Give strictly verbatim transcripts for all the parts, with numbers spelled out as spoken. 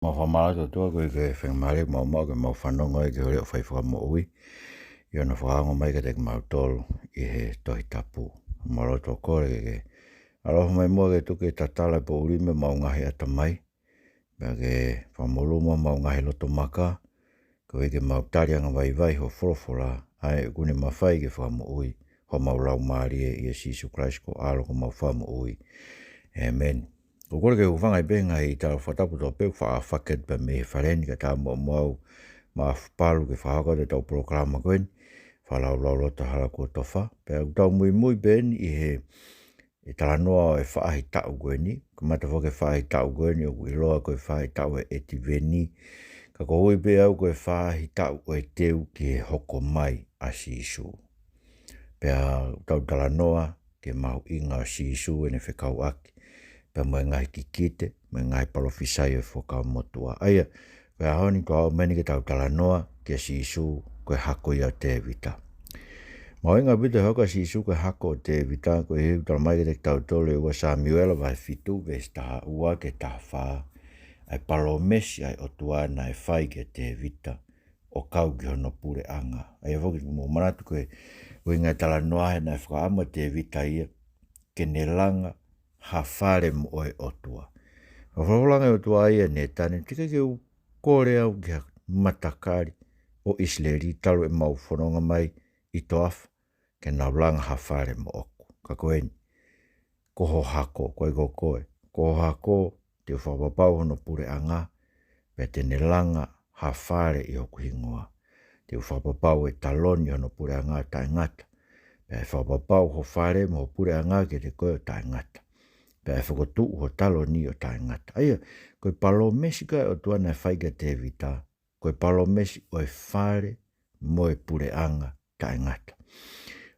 Mau fakamālō atu ʻOtua koeʻuhi ko e faingamālie ʻoku mau maʻu ke mau fanongo ai ki hoʻo leʻo fai fakamoʻui ʻi hono fakaongo mai kiate kimautolu ʻi he Tohi Tapu. Mau lotu ʻo kole ke ke ʻaloʻofa mai muʻa ke tuku ke tatala e poʻuli mei homau ngaahi ʻatamai, pea ke fakamolū muʻa homau ngaahi loto maka, koeʻuhi ke mau tali angavaivai hoʻo folofola, ʻa ia ʻoku ne mafai ke fakamoʻui homau laumālie, ʻia Sīsū Kalaisi ko ho ʻAlo ko homau Fakamoʻui. ʻĒmeni. ʻOku ou kole ke u hūfanga ʻi he ngaahi tala fakatapu kotoa pē ʻoku faʻa fakahoko pē mei he fale ni, kae ʻatā muʻa mo au Maʻafu Palu ke fakahoko atu ʻetau polokalama ko eni, Fakalaulauloto Hala Kuo Tofa. Pea ʻoku tau muimui pē eni ʻi he ʻe talanoa ʻo e faʻahitaʻu ko eni, kamata foki e faʻahitaʻu ko eni ʻoku ʻiloa ko e faʻahitaʻu ʻo e ʻEtiveni, ka ʻoku ou ui pē au ko e faʻahitaʻu ʻo e teu ki he hoko mai ʻa Sīsū. Pea tau talanoa ki he mahuʻinga ʻo Sīsū, ʻene fekauʻaki pea mo e ngaahi kikite, mo e ngaahi palofisai ʻo e Fuakava Motuʻa. ʻA ia, ko e ʻaho ni ʻoku ou ʻomai eni ke tau talanoa kia Sīsū ko e hako ia ʻo Tēvita. Mahuʻinga ʻaupito e hoko ʻa Sīsū ko e hako ʻo Tēvita, koeʻuhi ʻoku talamai kiate kitautolu ʻe ua Samiuela vahe fitu veesi taha ua ki he taha fā, ʻa e palōmesi ʻa e ʻOtua naʻe fai kia Tēvita ʻo kau ki hono puleʻanga. ʻA ia foki mou manatu ko e ʻuhinga e talanoa he naʻe fakaʻamu ʻa Tēvita ia ke ne langa ha fale mo e ʻOtua. Fakafofonga e ʻOtua ia ne tane, teʻeki ke u kole au ki ha matakali ʻo ʻIsileli talu ʻemau fononga mai ʻi toafa ke nau langa ha fale moʻoku. Ka ko eni, ko ho hako, ko e ko koe, ko ho hako, te u fakapapau hono puleʻanga, pea te ne langa ha fale ʻi hoku hingoa. Te u fakapapau e taloni hono puleʻanga ʻo taʻengata. Pea ʻe fakapapau ho fale mo ho puleʻanga kiate koe ʻo taʻengata. Pea ʻe fokotuʻu ho taloni ʻo taʻengata. ʻA ia, ko e palōmesi ko ē ʻa e ʻOtua naʻe fai kia Tēvita, ko e palōmesi ʻo e fale mo e puleʻanga taʻengata.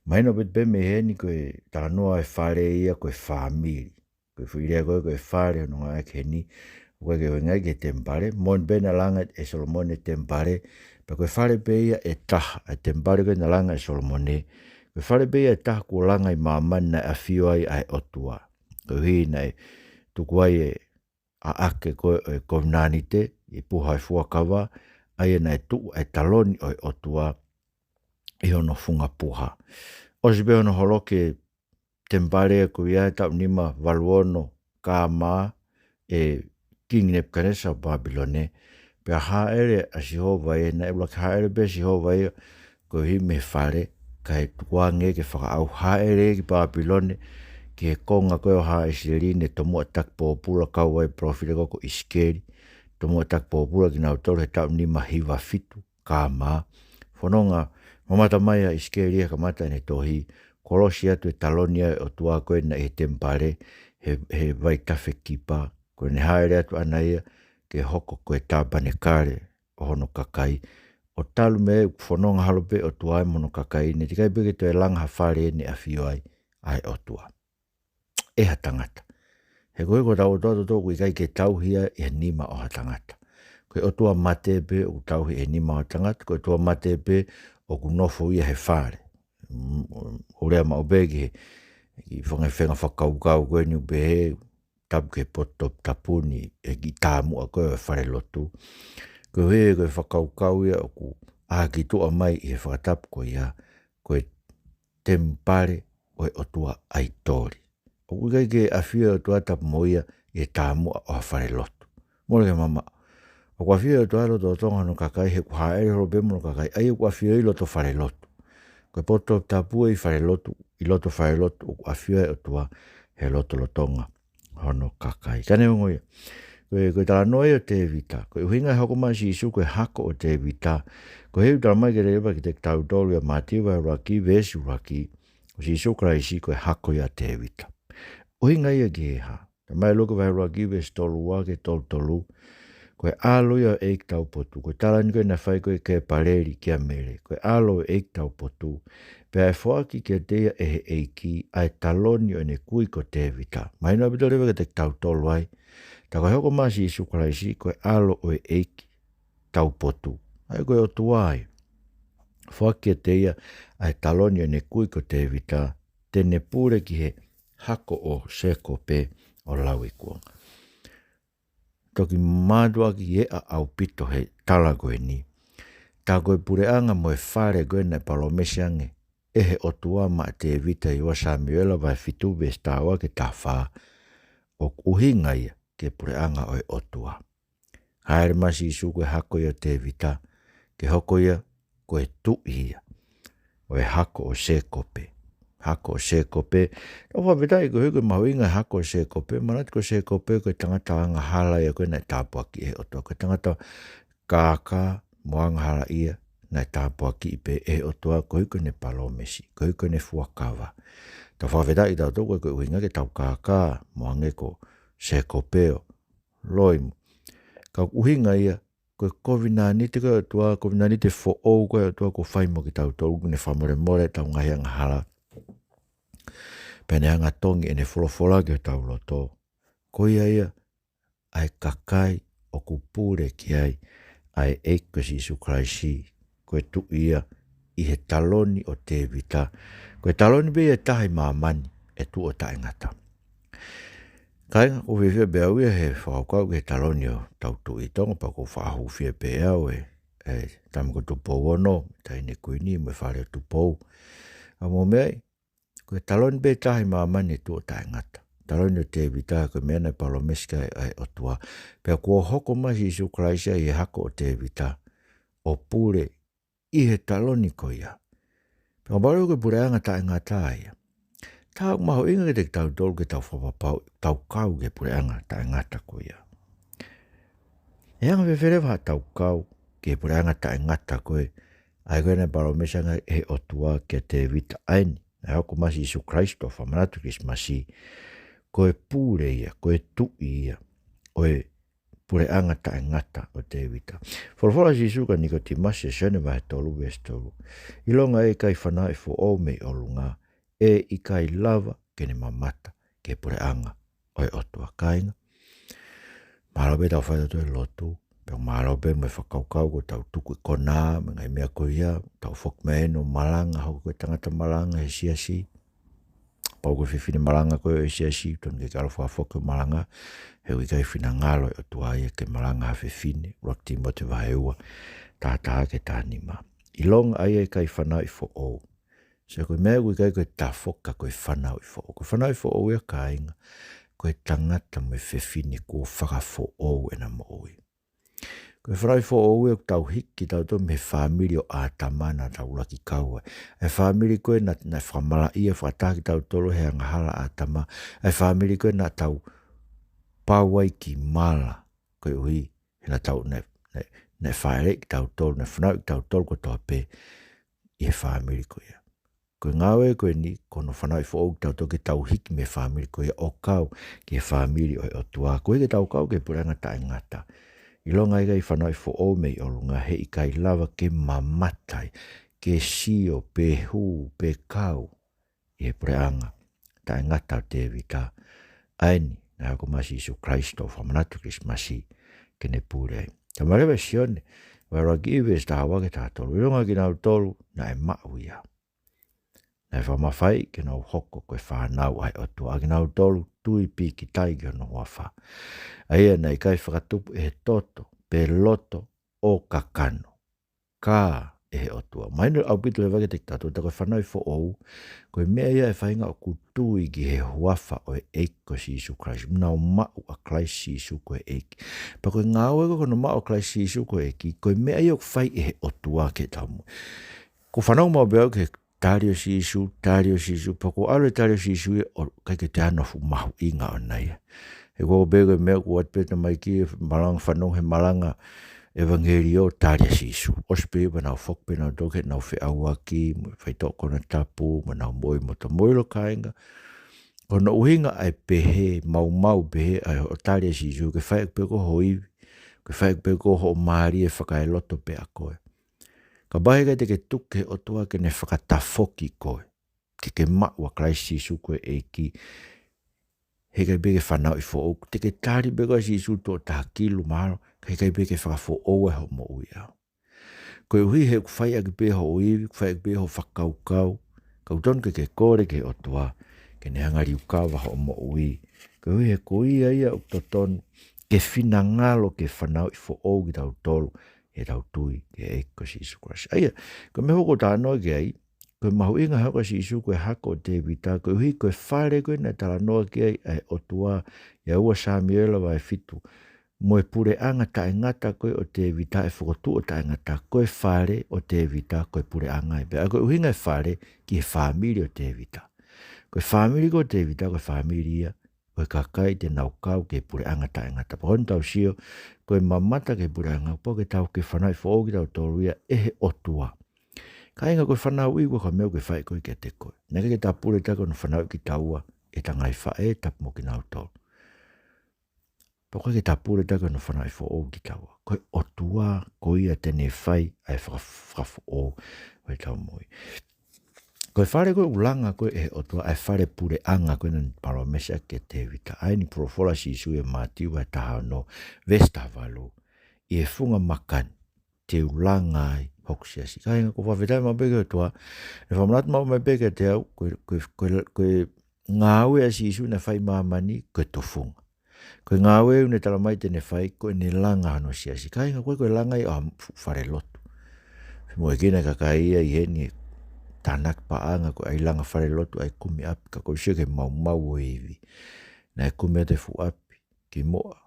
Mahino pē pē mei heni ko e talanoa e fale ia ko e fāmili. Ko e foʻi lea ko ē ko e fale ʻoku ngāueʻaki heni, ʻoku ʻikai ke ngāueʻaki ki he temipale, moʻoni pē naʻe langa ʻe Solomone e temipale, pea ko e fale pē ia ʻe taha, ʻa e temipale ko ē naʻe langa ʻe Solomone, ko e fale pē ia ʻe taha kuo langa ʻi māmani naʻe ʻafio ai ʻa e ʻOtua. Koeʻuhi naʻe tuku ai e ʻaʻake ko ē ʻo e kovinānite ʻi he puha ʻo e fuakava, ʻa ia naʻe tuʻu ʻa e taloni ʻo e ʻOtua ʻi hono funga puha. ʻOsi pē hono holoki e temipale ko ia he taʻu nima valu ono K M ʻe Kingi Nepukanesa ʻo Pāpilone, pea hāʻele ʻa Sihova ia, naʻe ʻuluaki hāʻele pē Sihova ia koeʻuhi mei he fale, kae tukuange ke fakaʻauha hāʻele ki Pāpilone, ki he konga ko ē ʻo haʻa ʻIsileli ne tomuʻa taki pōpula, kau ai e palōfita ko ē ko ʻIsikeli, tomuʻa taki pōpula kinautolu he taʻu nima hiva fitu K M. Fononga mamata mai ʻa ʻIsikeli he kamata ʻene tohi, kolosi atu e taloni ʻa e ʻOtua ko ē naʻe ʻi he temipale, he, he vaitafe kipa, ko ʻene hāʻele atu ʻana ia ke hoko ko e tāpanekale ʻo hono kakai. ʻO talu mei ai ʻoku fononga holo pē ʻOtua ia mo hono kakai, ne teʻeki ai pē ke toe langa ha fale ʻene ʻafio ai ʻa e ʻOtua ʻe ha tangata. He ko e ko ʻetau ʻOtua ʻoku ʻikai ke tauhi ia ʻi he nima ʻo ha tangata. Ko e ʻOtua mate pē ʻoku tauhi ʻe he nima ʻo ha tangata, ko e ʻOtua mate pē ʻoku nofo ia he fale. Mm, ʻo lea maʻu pē ki he, ki he fanga, fanga fakakaukau ko eni ʻoku pehē, tapu ki he potu toputapu ni, ʻe kiʻi tāmuʻa ko ē ʻo e falelotu. Ko e hē, ko e fakakaukau ia ʻoku ʻā kituʻa mai ʻi he fakatapu ko ia, ko e temipale ʻo e ʻotua ʻaitoli. ʻOku ʻikai ke ʻafio e ʻOtua tapu mo ia ʻi he tāmuʻa ʻo ha falelotu. Mole ke mamaʻo. ʻOku ʻafio e ʻOtua ʻi loto ʻo Tonga hono kakai, he ʻoku hāʻele holo pē mo hono kakai, ʻa ia ʻoku ʻafio ʻi loto falelotu. Ko e potu toputapu ʻi falelotu, ʻi loto falelotu, ʻoku ʻafio e ʻOtua he lotolotonga hono kakai. Ka neongo ia, ko e, ko e talanoa ia ʻo Tēvita, ko e ʻuhinga e hoko mai ʻa Sīsū ko e hako ʻo Tēvita, ko e hē ʻoku talamai ke leva kiate kitautolu ʻia Mātiu vahe ʻuluaki, veesi ʻuluaki, ko Sīsū Kalaisi ko e hako ia ʻo Tēvita. ʻUhinga ia ki he hā? Talamai ʻe Luke vahe ʻuluaki veesi tolu ua ki he tolu tolu, ko e ʻAlo ia ʻo e ʻEiki Taupotu, ko e tala eni ko ē naʻe fai ko ē ʻe Kepaleli kia Mele, ko e ʻAlo ʻo e ʻEiki Taupotu, pea ʻe foaki kiate ia ʻe he ʻEiki ʻa e taloni ʻo ʻene kui ko Tēvita. Mahino ʻaupito leva kiate kitautolu ai, tā ko e hoko mai ʻa Sīsū Kalaisi ko e ʻAlo ʻo e ʻEiki Taupotu, ʻa ia ko e ʻOtua ia. Foaki kiate ia ʻa e taloni ʻo ʻene kui ko Tēvita, te ne pule ki he hako ʻo Sēkope ʻo lauikuonga. Toki mātuʻaki eʻa ʻaupito he tala ko eni. Tā ko e puleʻanga mo e fale ko ē naʻe palōmesi ange ʻe he ʻOtua maʻa Tēvita ʻi ua Sāmiuela vahe fitu veesi taha ua ki he taha fā, ʻoku ʻuhinga ia ki he puleʻanga ʻo e ʻOtua. Hāʻele mai Sīsū ko e hako ia ʻo Tēvita, ke hoko ia ko e tuʻi ia ʻo e hako ʻo Sēkope. Hako ʻo Sēkope. Tau fakafetaʻi koeʻuhi ko e mahuʻinga e hako ʻo Sēkope, manatu ko Sēkope ko e tangata angahala ia ko ē naʻe tāpuakiʻi ʻe he ʻOtua. Ko e tangata kākā mo angahalaʻia naʻe tāpuakiʻi pē ʻe he ʻOtua koeʻuhi ko ʻene palōmesi, koeʻuhi ko ʻene fuakava. Tau fakafetaʻi tautolu ko e ʻuhinga ke tau kākā mo hangē ko Sēkope ʻo loi mo. Ka ʻuhinga ia, ko e kovinānite ko ē ʻa e ʻOtua, kovinānite foʻou ko ē ʻa e ʻOtua kuo fai mo kitautolu, ʻoku ne fakamolemole ʻetau ngaahi angahala. Pea ne hanga ʻo tongi ʻene folofola ki hotau loto. Ko ia ia ʻa e kakai ʻoku pule ki ai ʻa e ʻEiki ko Sīsū Kalaisi, ko e tuʻi ia ʻi he taloni ʻo Tēvita. Ko e taloni pē ia ʻe taha ʻi māmani ʻe tuʻo taʻengata. Kāinga, ʻoku ou fiefia pē au ia he fakakaukau ki he taloni ʻo hotau Tuʻi ʻi Tonga, pea ʻoku ou fakahūfia pē au ʻe, ʻe taimi ko Tupou Ono, taʻahine Kuini, mo e fale ʻo Tupou. ʻA mo mei ai, ko e taloni pē ʻe taha ʻi māmani ʻe tuʻo taʻengata. Taloni ʻo Tēvita, ko e meʻa naʻe palōmesi ki ai ʻa e ʻOtua. Pea kuo hoko mai Sīsū Kalaisi ia ʻi he hako ʻo Tēvita ʻo pule ʻi he taloni ko ia. Pea kapau leva ko e puleʻanga taʻengata ia, tā ʻoku mahuʻinga kiate kitautolu ke tau fakapapauʻi ʻoku tau kau ki he puleʻanga taʻengata ko ia. ʻE anga fēfē leva haʻatau kau ki he puleʻanga taʻengata ko ē, ʻa ia ko ē naʻe palōmesi ange ʻe he ʻOtua kia Tēvita ʻa eni, naʻe hoko mai Sīsū Kalaisi, tau fakamanatu Kilisimasi, ko e pule ia, ko e tuʻi ia ʻo e puleʻanga taʻengata ʻo Tēvita. Folofola ʻa Sīsū kia Nikotīmasi ʻi Sione vahe tolu veesi tolu: ʻIlonga ʻe ʻikai fanauʻi foʻou mei ʻolunga, ʻe ʻikai lava ke ne mamata ki he puleʻanga ʻo e ʻOtua. Kāinga, mālō pē ʻetau fai ʻetau lotu, pea mālō pē mo e fakakaukau kuo tau tuku ʻi konā, mo e ngaahi meʻa ko ia, tau foki mai ʻo malanga, hoko ko e tangata malanga he siasi. Kapau ko e fefine malanga koe ʻo e siasi, tonu ke ke ʻalu ʻo fakafoki hoʻo malanga, he ʻoku ʻikai finangalo e ʻOtua ia ke malanga ha fefine, ʻuluaki Tīmote vahe ua, taha taha ki he taha nima. ʻIlonga ʻa ia ʻe ʻikai fanauʻi foʻou. Sio, ko e meʻa ʻoku ʻikai ko e tafoki ka ko e fanauʻi foʻou. Ko e fanauʻi foʻou ia, kāinga, ko e tangata mo e fefine kuo fakafoʻou ʻena moʻui. Ko e fanauʻi foʻou ia ʻoku tau hiki kitautolu mei he fāmili ʻo ʻĀtama naʻa tau ʻuluaki kau ai. ʻA e fāmili ko ē naʻa, naʻe fakamalaʻia fakataha kitautolu he angahala ʻa ʻĀtama. ʻA e fāmili ko ē naʻa tau pau ai ki mala, koeʻuhi he naʻa tau, naʻe, naʻe, naʻe fāʻeleʻi kitautolu, naʻe fanauʻi kitautolu kotoa pē ʻi he fāmili ko ia. Ko e ngāue ko eni, ko hono fanauʻi foʻou kitautolu ke tau hiki mei he fāmili ko ia ʻo kau ki he fāmili ʻo e ʻOtua, koeʻuhi ke tau kau ki he puleʻanga taʻengata. ʻIlonga ʻe ʻikai fanauʻi foʻou mei ʻolunga, he ʻikai lava ke mamata ai, ke sio pe hū pe kau ʻi he puleʻanga taʻengata ʻo Tēvita. ʻA eni, naʻe hoko mai Sīsū Kalaisi, tau fakamanatu Kilisimasi, ke ne pule ai. Tau mālō leva ʻi Sione vahe ʻuluaki veesi taha ua ki he taha tolu: ʻIlonga ʻa kinautolu naʻe maʻu ia, naʻe fakamafaiʻi ke nau hoko ko e fānau ʻa e ʻOtua, ʻa kinautolu tui pīkitai ki hono huafa, ʻa ia naʻe ʻikai fakatupu ʻe he toto, pe loto ʻo kakano, ka ʻe he ʻOtua. Mahino ʻaupito leva kiate kitautolu, tā ko e fanauʻi foʻou, ko e meʻa ia ʻa e faʻahinga ʻoku tui ki he huafa ʻo e ʻEiki ko Sīsū Kalaisi. Nau maʻu ʻa Kalaisi Sīsū ko e ʻEiki. Pea ko e ngāue ko ē ko hono maʻu ʻa Kalaisi Sīsū ko e ʻEiki, ko e meʻa ia ʻoku fai ʻe he ʻOtua ki heʻetau moʻui. ʻOku ou fanongo maʻu pē au ki he tali ʻo Sīsū, tali ʻo Sīsū, pea ʻoku ou ʻalu he tali ʻo Sīsū ia ʻo ʻikai ke toe ʻi ai hano fuʻu mahuʻinga ʻona ia. He ʻoku ou pehē ko e meʻa ʻoku ʻoatu pē ʻe he tamaiki, malanga, fanongo he malanga ʻevangeliō, tali ʻa Sīsū. ʻOsi pē ia pea nau foki pē nautolu ki heʻenau feʻauaki, mo e faitoʻo konatapu, mo ʻenau moʻui motuʻa, mou ʻilo kāinga. Ko hono ʻuhinga ʻa e pehē, maumau pehē, ʻa e ʻo tali ʻa Sīsū, ke fai ʻaki pē koe hoʻo ivi, ke fai ʻaki pē koe hoʻo mālie fakaeloto pē ʻa koe. Kapau he ʻikai te ke tuku ki he ʻOtua ke ne fakatafoki koe, ke ke maʻu ʻa Kalaisi Sīsū ko e ʻEiki, he ʻikai pē ke fanauʻi foʻou. Te ke tali pē koe ʻa Sīsū tuʻo taha kilu mahalo, ka he ʻikai pē ke fakafoʻou ʻe hoʻo moʻui ʻaho. Koeʻuhi he ʻoku fai ʻaki pē hoʻo ivi, ʻoku fai ʻaki pē hoʻo fakakaukau, ka ʻoku totonu ke ke kole ki he ʻOtua ke ne hanga ʻo liukava hoʻo moʻui. Koeʻuhi he ko ia ia ʻoku totonu ke finangalo ke fanauʻi foʻou kitautolu ʻi heʻetau tui ki he ʻEiki ko Sīsū Kalaisi. ʻA ia, ko e meʻa foki ʻoku talanoa ki ai, ko e mahuʻinga hoko ʻa Sīsū ko e hako ʻo Tēvita, koeʻuhi ko e fale ko ē naʻe talanoa ki ai ʻa e ʻOtua ʻia ua Sāmiuela vahe fitu, mo e puleʻanga taʻengata ko ē ʻo Tēvita, ʻe fokotuʻu ʻo taʻengata, ko e fale ʻo Tēvita ko e puleʻanga ia. Pea ko e ʻuhinga e fale ki he fāmili ʻo Tēvita. Ko e fāmili ko ē ʻo Tēvita, ko e fāmili ia ʻo e kakai te nau kau ki he puleʻanga taʻengata. Pea ko eni tau sio, ko e mamata ki he puleʻanga, pau ke tau ke fanauʻi foʻou kitautolu ia ʻe he ʻOtua. Kāinga, ko e fanauʻi ʻoku ʻikai ko ha meʻa ʻoku ke fai koe kiate koe. Naʻe ʻikai ke ta pule ʻe taha ke ne fanauʻi kitaua ʻe heʻeta ngaahi faʻē, tapu mo kinautolu. Pea ʻoku ʻikai ke ta pule ʻe taha ke ne fanauʻi foʻou kitaua. Ko e ʻOtua, ko ia te ne fai ʻa e faka-, fakafoʻou ʻo ʻetau moʻui. Ko e fale ko ē ʻoku langa ko ē ʻe he ʻOtua, ʻa e fale puleʻanga ko ē naʻa ne palōmesi ʻaki kia Tēvita. ʻA eni folofola ʻa Sīsū ʻia Mātiu vahe taha ono, veesi taha valu. ʻI he funga maka ni te u langa ai hoku siasi. Kāinga, ʻoku ou fakafetaʻi maʻu pē ki he ʻOtua, ʻene fakamanatu maʻu mai pē kiate au, ko e, ko e, ko e, ko e ngāue ʻa Sīsū naʻe fai ʻi māmani, ko e tufunga. Ko e ngāue ʻoku ne talamai te ne fai, ko ʻene langa hono siasi. Kāinga, ʻoku ʻikai ko e langa ia ʻo ha fuʻu fale lotu. Fiemaʻu ke ʻi ai e kakai ia ʻi heni ʻoku tānaki paʻanga ko e ʻai langa fale lotu, ʻai kumi ʻapi, ka ʻoku ou sio ki he maumau ʻo e ivi. Naʻe kumi atu e fuʻu ʻapi ki muʻa.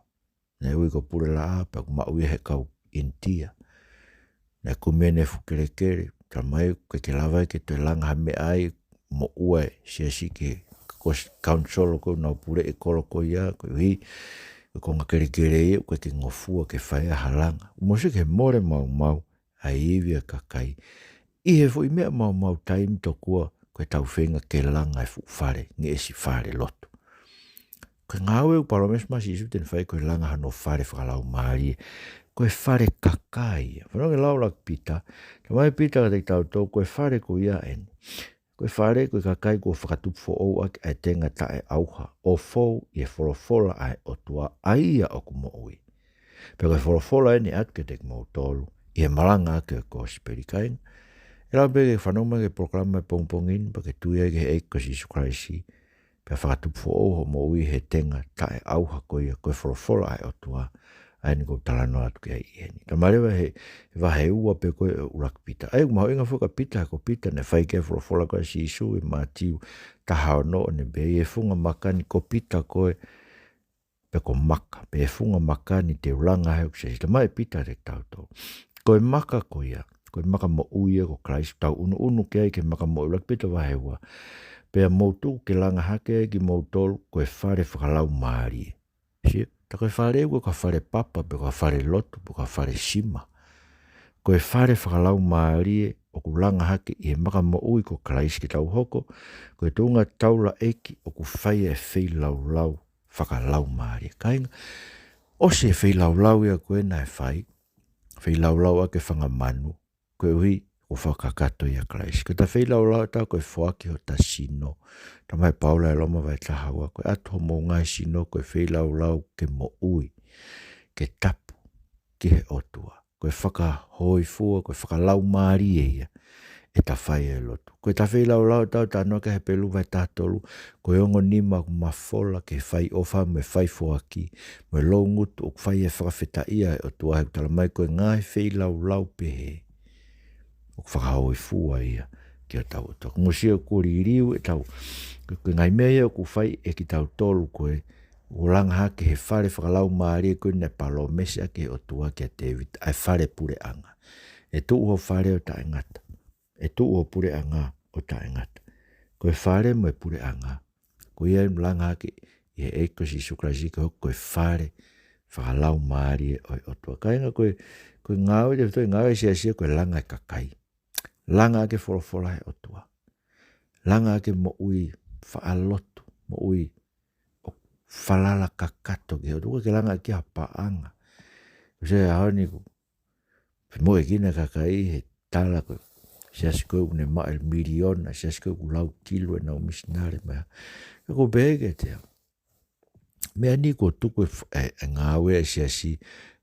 Naʻe ui ko Pulelaʻā, pea ʻoku maʻu ia ʻe he kau ʻInitia. Naʻe kumi ʻene fuʻu kelekele, talamai ʻoku ʻikai ke lava ke toe langa ha meʻa ai, moʻua e siasi ki he kos-, kaunisolo ko ē ʻoku nau puleʻi e kolo ko ia, koeʻuhi ko e konga kelekele ia, ʻoku ʻikai ke ngofua ke fai ai ha langa. Mou sio ki he mole maumau ʻa e ivi ʻa e kakai ʻi he foʻi meʻa maumau taimi tokua ko ʻetau feinga ke langa e fuʻu fale, ngeʻesi fale lotu. Ko e ngāue ʻoku palōmesi mai ʻa Sīsū te ne fai ko e langa hono fale fakalaumālie, ko e fale kakai ia. Fanongo ki he lau ʻa ʻUluaki Pita, talamai ʻe Pita kiate kitautolu, ko e fale ko ia eni. Ko e fale, ko e kakai kuo fakatupu foʻou ʻaki ʻa e tenga taʻeʻauha, ʻo fou ʻi he folofola ʻa e ʻOtua, ʻa ia ʻoku moʻui. Pea ko e folofola eni ʻoku ʻatu kiate kimoutolu ʻi he malangaʻaki ʻo e kosipeli. Kāinga, ʻe lava pē ke fanongo mai ki he polokalama ʻo e pongipongi ni, pea ke tui ai ki he ʻEiki ko Sīsū Kalaisi, pea fakatupu foʻou hoʻo moʻui he tenga taʻeʻauha ko ia, ko e folofola ʻa e ʻOtua, ʻa eni ʻoku ou talanoa atu ki ai ʻi heni. Talamai leva ʻe he, he vahe ua pē ko ē ʻo ʻUluaki Pita. ʻA ia ʻoku mahuʻinga foki kia Pita, ko Pita naʻe fai ki ai e folofola ko ē ʻa Sīsū ʻi Mātiu taha ono, ʻo ne pehē, ʻi he funga maka ni ko Pita koe, pe ko maka, pe ʻi he funga maka ni te u langa ai hoku siasi. Talamai ʻe Pita kiate kitautolu, ko e maka ko ia, ko e maka moʻui ia ko Kalaisi, tau ʻunuʻunu ki ai ki he maka moʻui, ʻUluaki Pita vahe ua. Pea mou tuku ke langa hake ai kimoutolu ko e fale fakalaumālie. Sio, tā ko e fale ʻoku ʻikai ko ha fale papa, pe ko ha fale lotu, pe ko ha fale sima. Ko e fale fakalaumālie ʻoku langa hake ʻi he maka moʻui ko Kalaisi ke tau hoko ko e tuʻunga taulaʻeiki ʻoku fai e feilaulau fakalaumālie. Kāinga, ʻosi e feilaulau ia ko ē naʻe fai, feilaulau ʻaki e fanga manu, koeʻuhi ʻoku fakakakato ʻia Kalaisi. Ko ʻeta feilaulau ʻatautolu ko e foaki hota sino. Talamai ʻe Paula ʻi Loma vahe taha ua, ko e ʻatu homou ngaahi sino ko e feilaulau ke moʻui, ke tapu ki he ʻOtua. Ko e fakahōifua, ko e fakalaumālie ia ʻeta fai e lotu. Ko ʻeta feilaulau ʻatautolu, talanoa ki ai Hepelū vahe taha tolu, ko e ongo nima ʻoku mafola ki he fai ʻofa mo e fai foaki, mo e loungutu ʻoku fai e fakafetaʻia ʻa e ʻOtua. He ʻoku talamai ko e ngaahi feilaulau pehē ʻoku fakahōifua ia ki hotau ʻOtua. Ko e ngaahi ʻoku liliu ʻetau, ko e ngaahi meʻa ia ʻoku fai ʻe kitautolu ko ē, ʻoku langa hake he fale fakalaumālie ko ē naʻe palōmesi ʻaki ʻe he ʻOtua kia Tēvita, ʻa e fale puleʻanga. ʻE tuʻu ho fale ʻo taʻengata. ʻE tuʻu ho puleʻanga ʻo taʻengata. Ko e fale mo e puleʻanga, ko ia ʻoku langa hake ʻi he ʻEiki ko Sīsū Kalaisi ke hoko ko e fale fakalaumālie ʻo e ʻOtua. Kāinga, ko e, ko e ngāue tefito, ngāue ʻa e siasi ko e langa e kakai. Langa ʻaki e folofola ʻa e ʻOtua. Langa ʻaki e moʻui faʻa lotu, moʻui ʻoku falala kakato ki he ʻOtua, ʻoku ʻikai ke langa ʻaki ha paʻanga. Ko e ʻaho ni ʻoku fiemaʻu ʻe kinautolu e kakai he tala ko e siasi ko ē ʻoku ne maʻu e miliona, siasi ko ē ʻoku lau kilu ʻenau misinale mai. Ka ʻoku ou pehē kiate au, meʻa ni kuo tuku e f-, e, e ngāue ʻa e siasi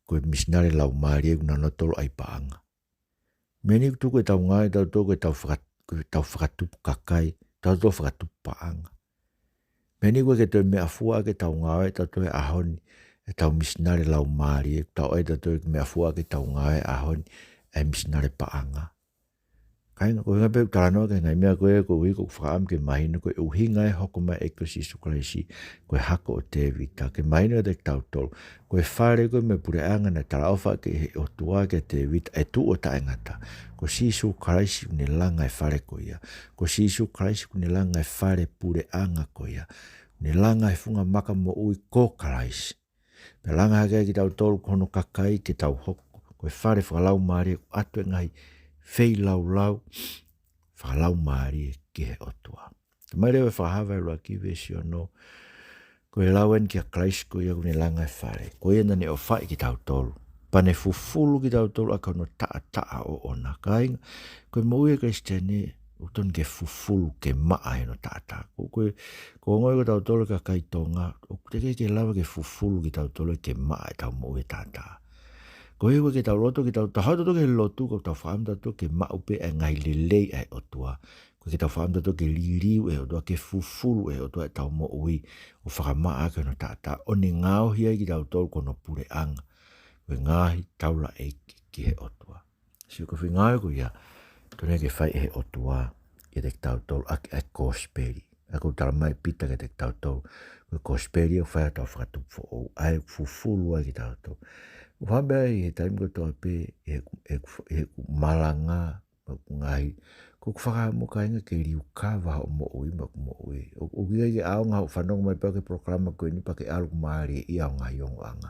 ko e misinale laumālie ʻoku nau tolo ai paʻanga. Meʻa ni kuo tuku ʻetau ngāue ʻatautolu ko ʻetau faka-, ko ʻetau fakatupu kakai, tautolu fakatupu paʻanga. Meʻa ni ʻoku ʻikai ke toe meʻafua ʻaki ʻetau ngāue ʻatautolu he ʻaho ni, ʻe ʻetau misinale laumālie, ʻoku tau ʻai tautolu ki he meʻafua ke tau ngāue he ʻaho ni, ʻa e misinale paʻanga. Kāinga, ko e ʻuhinga pē ʻoku talanoa ki he ngaahi meʻa ko ē, koeʻuhi ko ʻeku fakaʻamu ke mahino ko e ʻuhinga e hoko mai ʻa e ʻEiki ko Sīsū Kalaisi ko e hako ʻo Tēvita, ke mahino kiate kitautolu ko e fale ko ē mo e puleʻanga naʻe talaʻofa ki ai ʻe he ʻOtua kia Tēvita ʻe tuʻu ʻo taʻengata, ko Sīsū Kalaisi ʻoku ne langa e fale ko ia. Ko Sīsū Kalaisi ʻoku ne langa e fale puleʻanga ko ia. ʻOku ne langa e funga maka moʻui ko Kalaisi. Pea langa hake ai kitautolu ko hono kakai ke tau hoko ko e fale fakalaumālie, ʻoku ʻoatu e ngaahi feilaulau fakalaumālie ki he ʻOtua. Talamai leva ʻe Fakahā vahe ʻuluaki veesi ono, ko e lau eni kia Kalaisi ko ia ʻoku ne langa e fale, ko ia naʻa ne ʻofaʻi kitautolu, pea ne fufulu kitautolu ʻaki hono taʻataʻa ʻoʻona. Kāinga, ko e moʻui ʻa e Kalisitiane, ʻoku totonu ke fufulu, ke maʻa ʻi hono taʻataʻa. Ko, ko e, ko e ongoʻi ko tautolu kakai Tonga, ʻoku teʻeki ke lava ke fufulu kitautolu ke maʻa ʻetau moʻui he taʻataʻa. Ko e ʻuhi ke tau loto, ke tau, tau haʻu tautolu ki he lotu, ko ʻetau fakaʻamu tautolu ke maʻu pē ʻa e ngaahi lelei ʻa e ʻOtua. ʻOku ʻikai ke tau fakaʻamu tautolu ke liliu ʻe he ʻOtua, ke fufulu ʻe he ʻOtua ʻetau moʻui ʻo fakamaʻa ʻaki hono taʻataʻa, ʻo ne ngaohi ai kitautolu ko hono puleʻanga, ko e ngaahi taulaʻeiki ki he ʻOtua. Sio, ko e foʻi ngāue ko ia ʻoku totonu ke fai ʻe he ʻOtua kiate kitautolu ʻaki ʻa e kosipeli. ʻA ia ʻoku talamai ʻe Pita kiate kitautolu, ko e kosipeli ʻoku fai ʻi hotau fakatupu foʻou, ʻa ia ʻoku fufulu ai kitautolu. ʻOku hā pē ʻi he taimi kotoa pē, ʻi heʻeku, ʻi heʻeku, ʻi heʻeku malanga, mo ʻeku ngaahi, ko ʻeku fakaʻamu, kāinga, ke liukava hoʻo moʻui mo ʻeku moʻui. ʻOku, ʻoku ʻikai ke ʻaonga hoʻo fanongo mai pē ki he polokalama ko eni pea ke ʻalu ʻo mālieʻia hoʻo ngaahi ongoʻanga.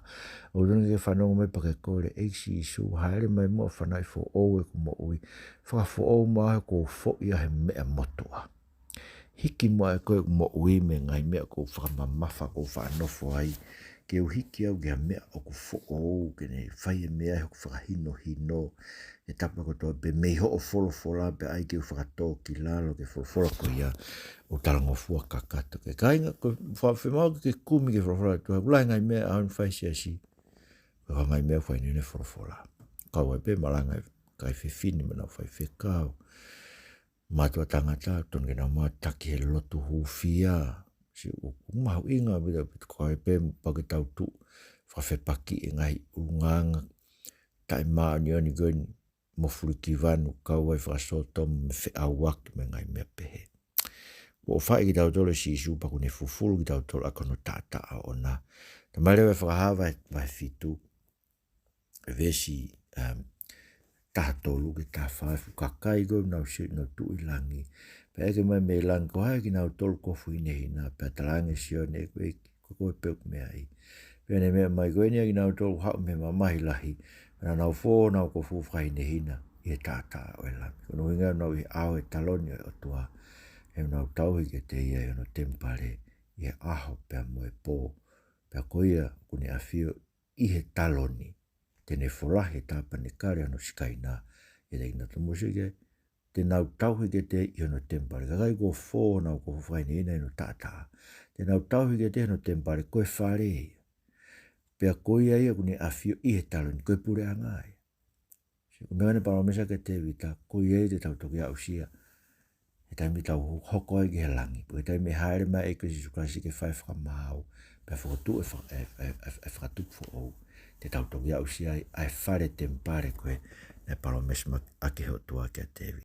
ʻOku totonu ke fanongo mai pea ke kole, ʻEiki Sīsū, hāʻele mai muʻa ʻo fanauʻi foʻou ʻeku moʻui. Fakafoʻou mai au he kuo u foʻi au he meʻa motuʻa. Hiki muʻa ʻe koe ʻeku moʻui mei he ngaahi meʻa ʻoku ou fakamamafa, ʻoku ou faʻa nofo ai. Ke u hiki au ki ha meʻa ʻoku foʻou, ke ne fai e meʻa ʻi hoku fakahinohino he tapa kotoa pē mei hoʻo folofola, pea ʻai ke u fakatōkilalo ki he folofola ko ia ʻoku talangofua kakato. Ke kāinga, ko e fa-, fiemaʻu ke kumi ki he folofola ʻa e ʻOtua, ʻoku lahi e ngaahi meʻa ʻaho ni ʻoku fai ʻe he siasi. Ko e ngaahi meʻa ʻoku fai ʻi heʻene folofola. Kau ai pē malanga ʻa e kakai fefine mo ʻenau faifekau. Mātuʻa tangata, totonu ke nau mamata ki he lotu hūfia. Sio, ʻoku, ʻoku mahuʻinga ʻaupito, ʻaupito, ko e pē pea ke tau tuʻu fakafepakiʻi e ngaahi ʻulungaanga taʻemāʻoniʻoni ko eni mo fulikivanu, kau ai fakasōtoma mo e feʻauaki mo e ngaahi meʻa pehē. Kuo ʻofaʻi kitautolu ʻe Sīsū pea ʻoku ne fufulu kitautolu ʻaki hono taʻataʻa ʻoʻona. Talamai leva ʻe Fakahā vahe, vahe fitu, veesi, um, taha tolu ki he taha fā, fuʻu kakai ko ē ʻoku nau sio, nau tuʻu ʻi langi. Pea ʻeke mai mei langi, ko hai ʻa kinautolu ʻoku kofu hinehina? Pea talaange ʻe Sione, ʻEiki, ko koe pē ʻoku meaʻi. Pea ne meʻa mai, Ko eni ʻa kinautolu ʻoku haʻu mei he mamahi lahi, pea naʻa nau fō honau kofu fakahinehina ʻi he taʻataʻa ʻo e Lami. Ko hono ʻuhinga ʻoku nau ʻi he ʻao he taloni ʻo e ʻOtua, he ʻoku nau tauhi kiate ia ʻi hono temipale ʻi he ʻaho pea mo e pō. Pea ko ia ʻoku ne ʻafio ʻi he taloni, te ne folahi e tāpanekale ʻa hono Sikaina ʻiate kinautolu. Mou sio ki ai, te nau tauhi kiate ia ʻi hono temipale. Kakai kuo fō honau kofu fakahinehina ʻi hono taʻataʻa, te nau tauhi kiate ia ʻi hono temipale, ko e fale ia. Pea ko ia ia ʻoku ne ʻafio ʻi he taloni, ko e puleʻanga ia. Sio, ko e meʻa naʻe palōmesi ʻaki ʻe Tēvita, ko ia ia te tau toki aʻusia he taimi te tau ho-, hoko ai ki he langi. Pea ko e taimi ʻe hāʻele mai ai ʻa e ʻEiki ko Sīsū Kalaisi ke fai e fakamaau, pea fokotuʻu e fa-, e, e, e, e fakatupu foʻou, te tau toki aʻusia ai ʻa e fale temipale ko ē naʻe palōmesi mai ʻaki ʻe he ʻOtua kia Tēvita.